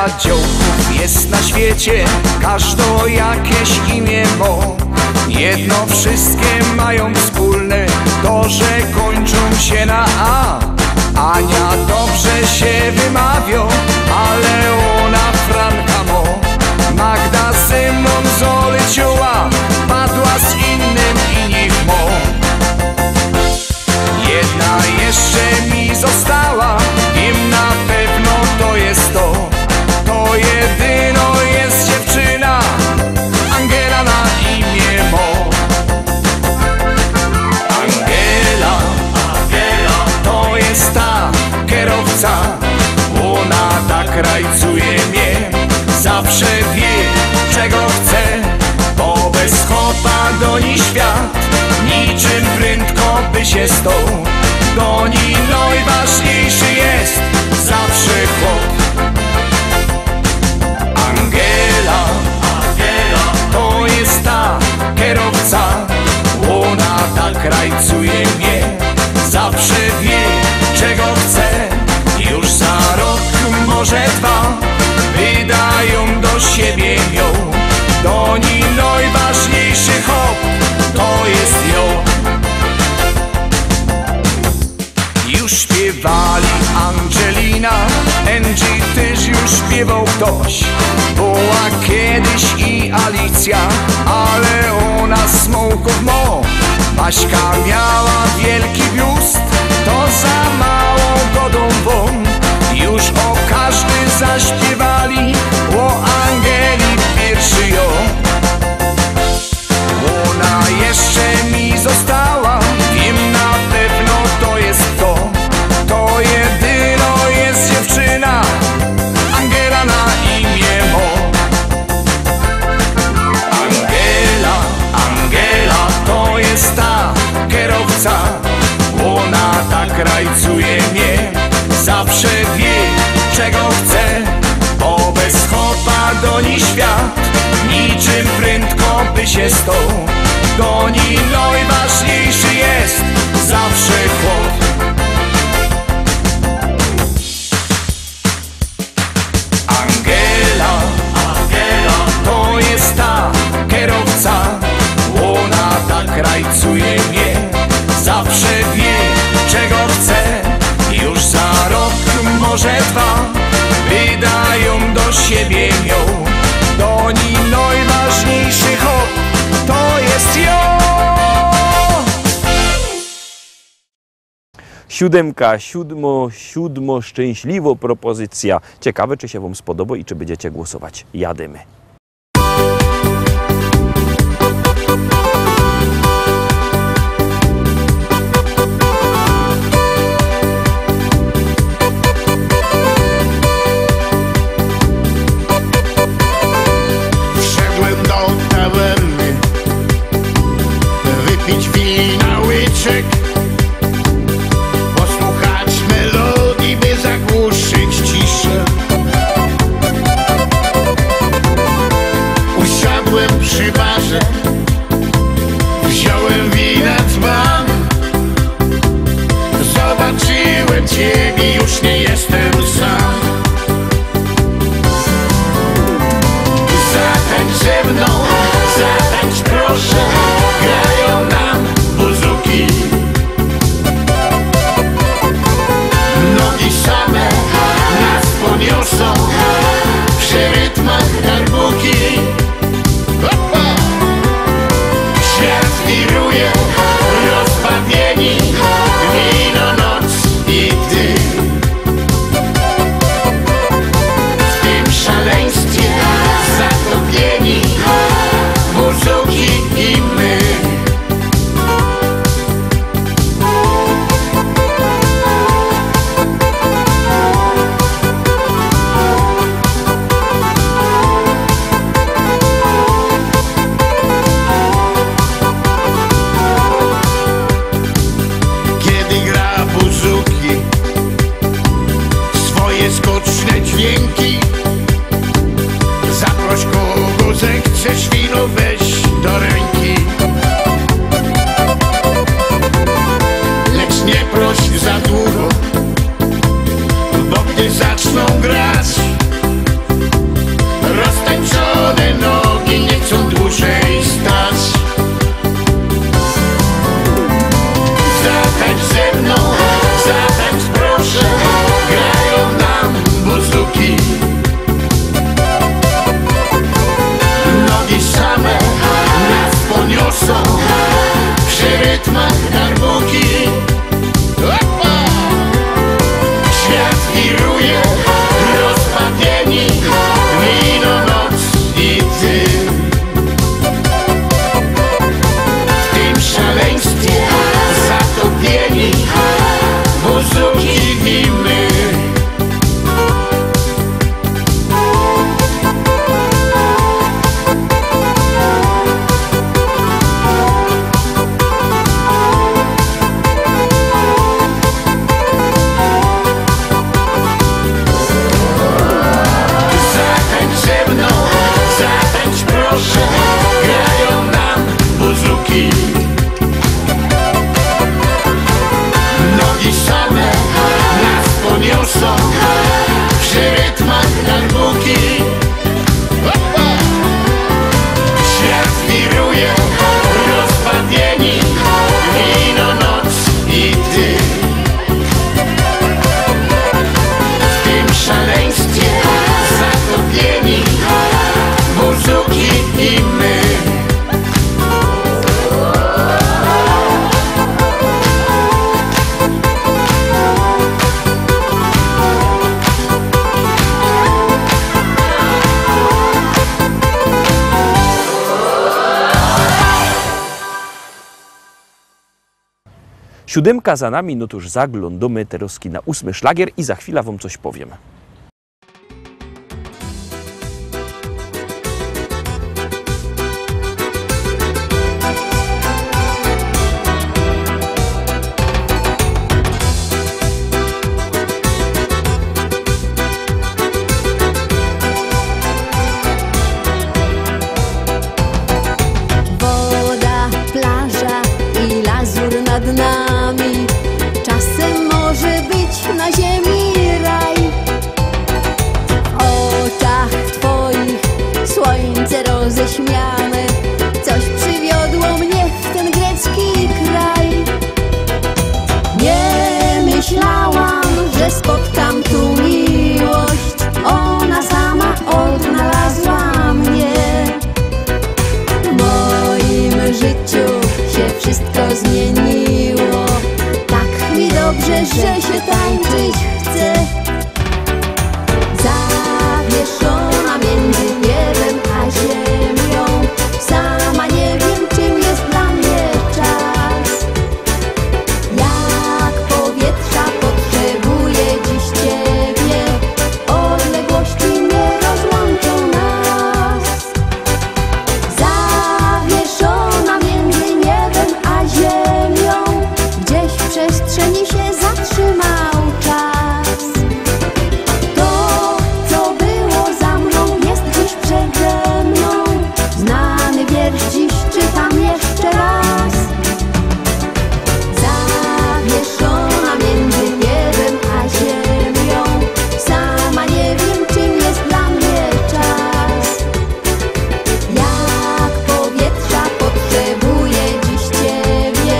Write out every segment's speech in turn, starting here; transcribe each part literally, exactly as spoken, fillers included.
A dziołchōw je na świecie, kożdy jakeś imię mŏ. Jedno wszystkie majōm wspōlne, to że kōńczōm sie na A. Ania dobrze sie wymawiŏ, ale ôna Franka mŏ. Magda ze mnōm zoliczyła, padła z innym i niych mŏ. Jedna jeszcze mi ôstała, wiym na pewno to je to. To jedynŏ je dziewczyna, Angela na imiã mŏ. Angela, Angela, to je ta kerowca, ôna tak rajcuje mie. Zawsze wiy, czego chce, bo bez chopa do nij świat niczym prędko by sie stŏł. Do nij nojważniejszy je zawsze chop. Angela, Angela, to je ta kerowca, ôna tak rajcuje mie. Zawsze wiy, czego chce, już za rok, może dwa, wydajōm do siebie jōm. Do nij nojważniejszy chop, to je jŏ. Już śpiywali Angelina, Angie tyż już śpiywoł ftoś. Była kejś i Alicja, ale ôna smōłkōw mŏ. Baśka miała wielki biust, to za mało gŏdōm wōm. Już ô kożdy zaśpiywali, ô Angeli piyrszy jŏ. Ôna jeszcze mi ôstała, wiym na pewno to je to. To jedynŏ je dziewczyna, Angela na imiã mŏ. Angela, Angela, to je ta kerowca, ôna tak rajcuje mie. Zawsze wiy, czego chce, bo bez chopa do nij świat niczym prędko by sie stŏł. Do nij nojważniejszy je zawsze chop. Angela, Angela, to je ta kerowca, ôna tak rajcuje mie. Zawsze wiy, czego chce, już za rok, może dwa, wydajōm do siebie jōm. Do nij nojważniejszy chop, to je jŏ. Siódemka, siódmo, siódmo, szczęśliwŏ propozycyjŏ. Ciekawe, czy sie wōm spodobŏ i czy bydziecie głosować. Jadymy. Wszedłem do tawerny wypić wina łyczek, posłuchać melodii, by zagłuszyć ciszę. Usiadłem przy barze, wziąłem wina dzban. Zobaczyłem ciebie, już nie jestem sam. Zatańcz ze mną, zatańcz proszę, grają nam buzuki. Nogi same nas poniosą przy rytmach darbuki. Hopa! Świat wiruje, rozbawieni, wino, noc i ty. W tym szaleństwie zatopieni, muzuki i my. Siódymka za nami, no to już zaglōndōmy terŏzki na ósmy szlagier i za chwila wōm coś powiym. Woda, plaża i lazur nad nami. Czasym może być na ziemi raj. W oczach twoich słońce roześmiane. Coś przywiodło mnie w ten grecki kraj. Nie myślałam, że spotkam tu miłość. Ona sama odnalazła mnie. W moim życiu się wszystko zmieniło. Tak mi dobrze, że się tańczyć chce. Zawieszona między niebem a ziemią. Sama nie wiem, czym jest dla mnie czas. Jak powietrza potrzebuję dziś ciebie. Odległości nie rozłączą nas. Zawieszona między niebem a ziemią. Gdzieś w przestrzeni się zatrzymał czas. To, co było za mną, jest dziś przede mną. Znany wiersz dziś czytam jeszcze raz. Zawieszona między niebem a ziemią. Sama nie wiem, czym jest dla mnie czas. Jak powietrza potrzebuję dziś ciebie.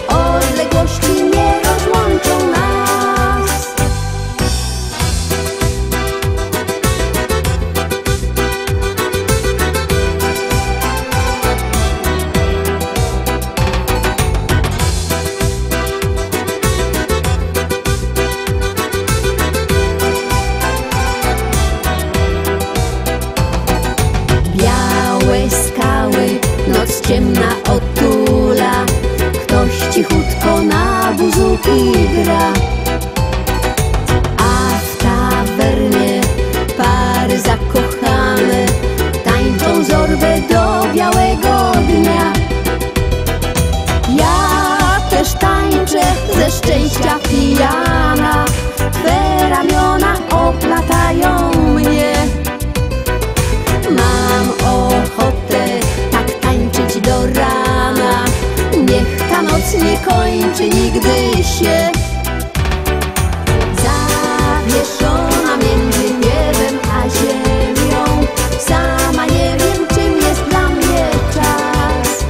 Odległości nie rozłączą nas. Białe skały, noc ciemna otula. Ktoś cichutko na buzuki gra. A w tawernie pary zakochane tańczą z Orbe do białego dnia. Ja też tańczę ze szczęścia pijana. Twe ramiona oplatają mnie. Mam ochotę tak tańczyć do rana. Niech ta noc nie kończy nigdy się. Zawieszona między niebem a ziemią. Sama nie wiem, czym jest dla mnie czas.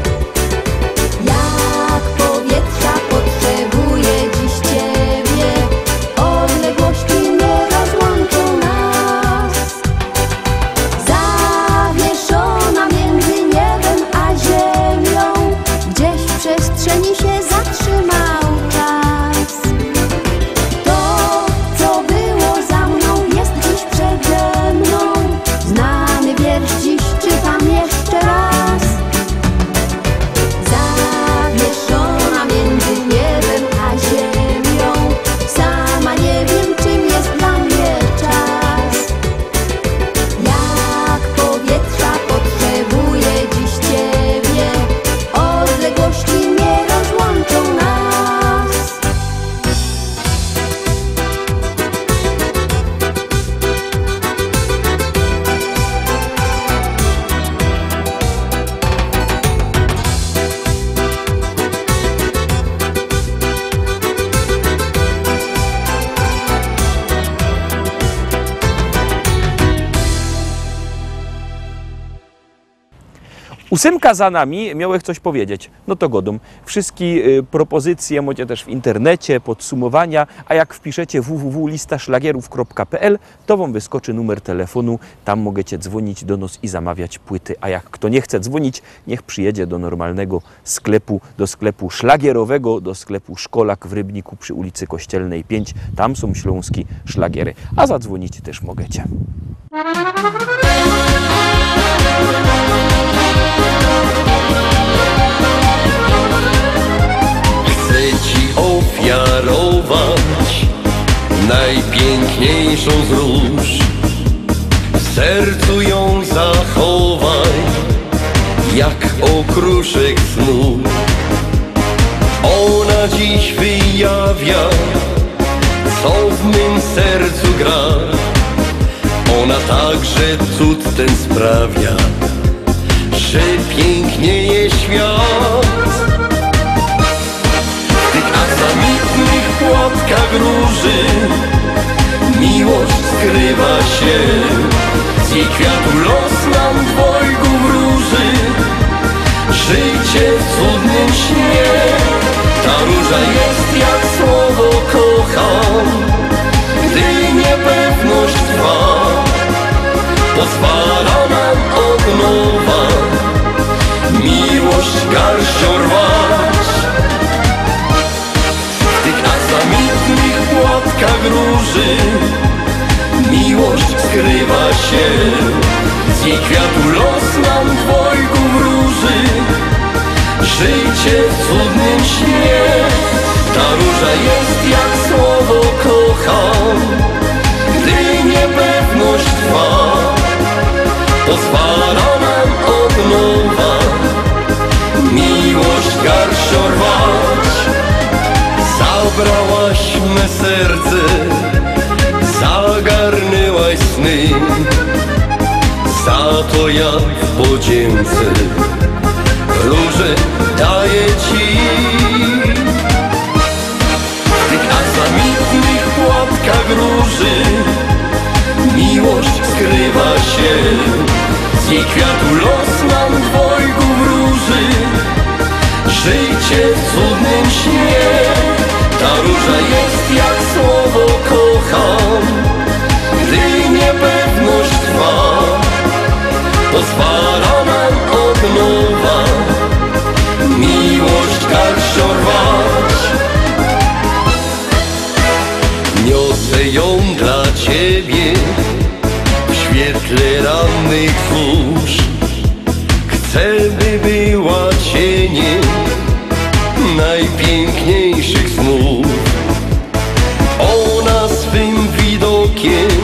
Jak powietrza potrzebuję dziś ciebie. Odległości nie rozłączą nas. Zawieszona między niebem a ziemią. Gdzieś w przestrzeni się zatrzymał czas. To, co było za mną, jest dziś przede mną. Znany wiersz dziś czytam jeszcze raz. Zawieszona między niebem a ziemią. Sama nie wiem, czym jest dla mnie czas. Jak powietrza potrzebuję dziś ciebie. Odległości nie rozłączą nas. Ósymka za nami, miałech coś powiedzieć. No to godōm. Wszyjske, y, propozycje mocie tyż w internecie, podsumowania, a jak wpiszecie w w w lista szlagierōw kropka p l, to wōm wyskoczy numer telefōnu, tam mogecie dzwōnić do nos i zamawiać płyty. A jak fto nie chce dzwōnić, niych przijedzie do normalnego sklepu, do sklepu szlagierowego, do sklepu Szkolak w Rybniku przi ulicy Kościelnej pięć. Tam sōm ślōnske szlagiery. A zadzwōnić tyż mogecie. Chcę ci Najpiykniejszōm z rōż w sercu jōm zachowaj, jak ôkrōszek snu. Ôna dziś wyjawia, co w mym sercu gra. Ôna także cud tyn sprawia, że piyknieje świat. W tych aksamitnych płatkach rōży miłość skrywa sie. Z jij kwiatu los nam dwojgu wrōży. Żyjcie w cudnym śnie. Ta rōża jest jak słowo kocham. Gdy niepewność trwa, pozwala nam ôd nowa miłość garściōm rwać. W tych aksamitnych płatkach rōży miłość skrywa sie. Z jij kwiatu los nam dwojgu wrōży. Żyjcie w cudnym śnie. Ta rōża jest jak słowo kocham. Gdy niepewność trwa, pozwala nam ôd nowa miłość garściōm rwać. Zabrałaś me serce, zagarnęłaś sny. Za to ja w podzięce rōże daję ci. W tych aksamitnych płatkach rōży miłość skrywa sie. Z jij kwiatu los nam dwojgu wrōży. Żyjcie w cudnym śnie. Ta rōża jest jak słowo kocham. Gdy niepewność trwa, pozwala nam ôd nowa miłość garściōm rwać. Niosę jōm dla ciebie w świetle rannych zōrz. Chcę, by była cieniem najpiykniejszych snōw. Ôna swym widokiem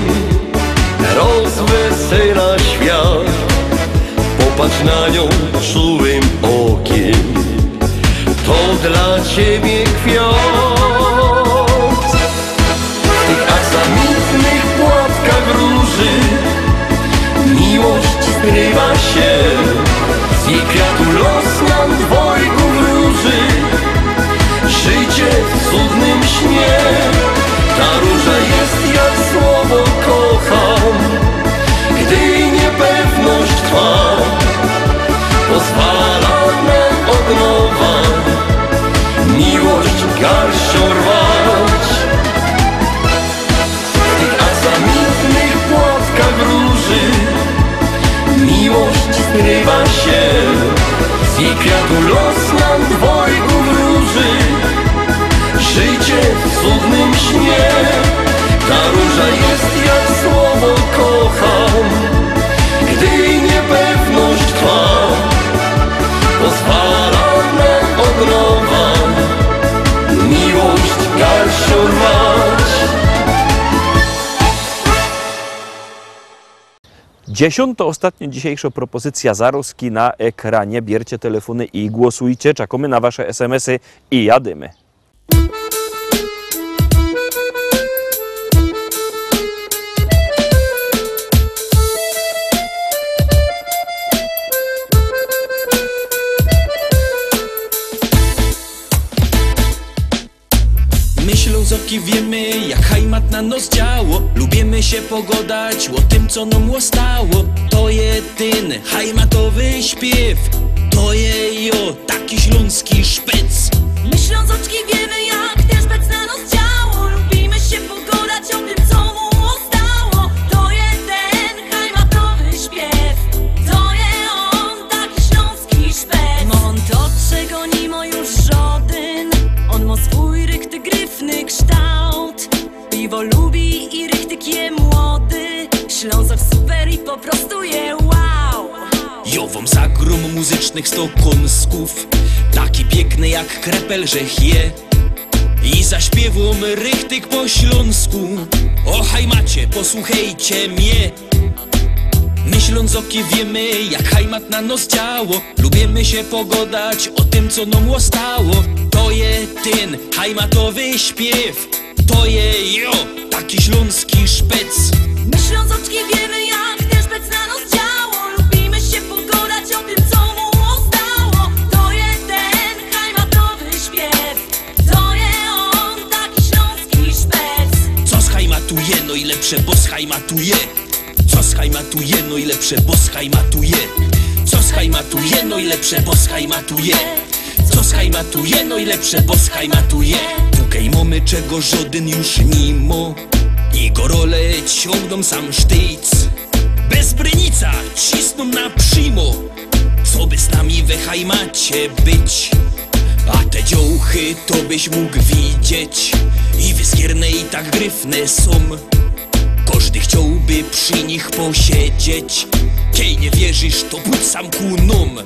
rozwesela świat. Popatrz na niōm czułym ôkiem, to dla ciebie kwiat. W tych aksamitnych płatkach rōży miłość skrywa sie. Z jij kwiatu los nam dwojgu wrōży. Żyjcie w cudnym śnie. Ta rōża jest jak słowo kocham. Gdy niepewność trwa, pozwala nam ôd nowa miłość garściōm rwać. W tych aksamitnych płatkach rōży miłość skrywa sie. Z jij kwiatu los nam dwojgu wrōży. Żyjcie w cudnym śnie. Ta rōża jest jak słowo kocham. Gdy niepewność trwa, pozwala nam ôd nowa miłość garściōm rwać. Dziesiōntŏ, ôstatniŏ dzisiejszŏ propozycjŏ zarŏzki na ekranie. Bierzcie telefōny i głosujcie. Czekōmy na wasze S M S-y i jadymy. My Ślōnzŏki wiymy, jak hajmat na nos działo. Lubiymy sie pogŏdać ô tym, co nōm ôstało. To je tyn hajmatowy śpiyw. To je, jo, taki ślōnski szpec. My Ślōnzŏczki wiymy, jak tyn szpec na nos działo. Lubiymy sie pogŏdać ô tym, co mōm ôstało. To je tyn hajmatowy śpiyw. To je ôn, taki ślōnski szpec. Mōm to, czego ni mŏ już żŏdyn. Ôn mŏ swōj richtig gryfny kształt. Piwo lubi i richtig je młody. Ślōnzŏk super i po prostu je wow. Jo wōm zagrōm muzycznych sto kōnskōw. Taki piykny jak krepel żech je. I zaśpiywōm richtig po ślōnsku. O hajmacie, posłuchejcie mie. My Ślōnzoki wiymy, jak hajmat na nos działo. Lubiymy sie pogodać ô tym, co nōm ôstało. To je tyn hajmatowy śpiyw. To je, jo, taki ślōnski szpec. My Ślōnzoczki wiymy, jak tyn szpec na nos działo. Lubiymy sie pogodać ô tym, co mu ôstało. To je tyn hajmatowy śpiyw. To je ôn, taki ślōnski szpec. Co z hajmatu je nojlepsze, bo z hajmatu je. Co z hajmatu je nojlepsze, bo z hajmatu je. Co z hajmatu je nojlepsze, bo z hajmatu je. Co z hajmatu je nojlepsze, bo z hajmatu je. Tukej mōmy, czego żodyn już ni mo. I gorole ciōngnōm sam sztyjc. Bez brynica cisnōm na primo. Co by z nami we hajmacie być? A te dziołchy to byś mōg widzieć. I wyskierne, i tak gryfne sōm. Kożdy chciołby przi nich posiedzieć. Kej niy wierzisz, to pōdź sam ku nōm.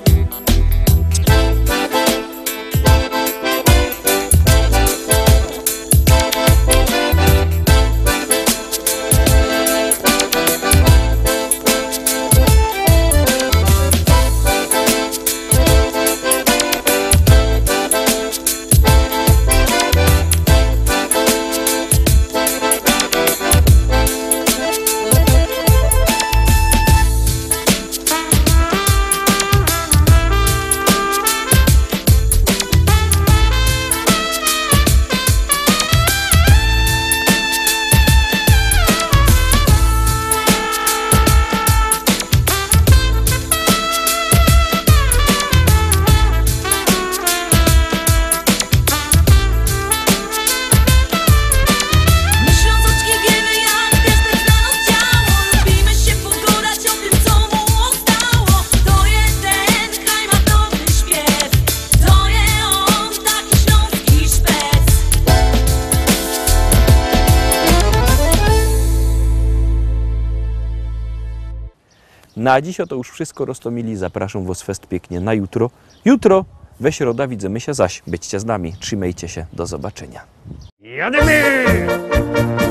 My Ślōnzoczki wiymy, jak tyn szpec na nos działo. Lubiymy sie pogodać ô tym, co mu ôstało. To je tyn hajmatowy śpiyw. To je ôn, taki ślōnski szpec. Na dzisiej to już wszystko, Roztomili. Zapraszōm wŏs fest piyknie na jutro. Jutro, we środa, widzymy sie zaś. Bydźcie z nami. Trzimejcie sie. Do zobaczynia. Jadymy!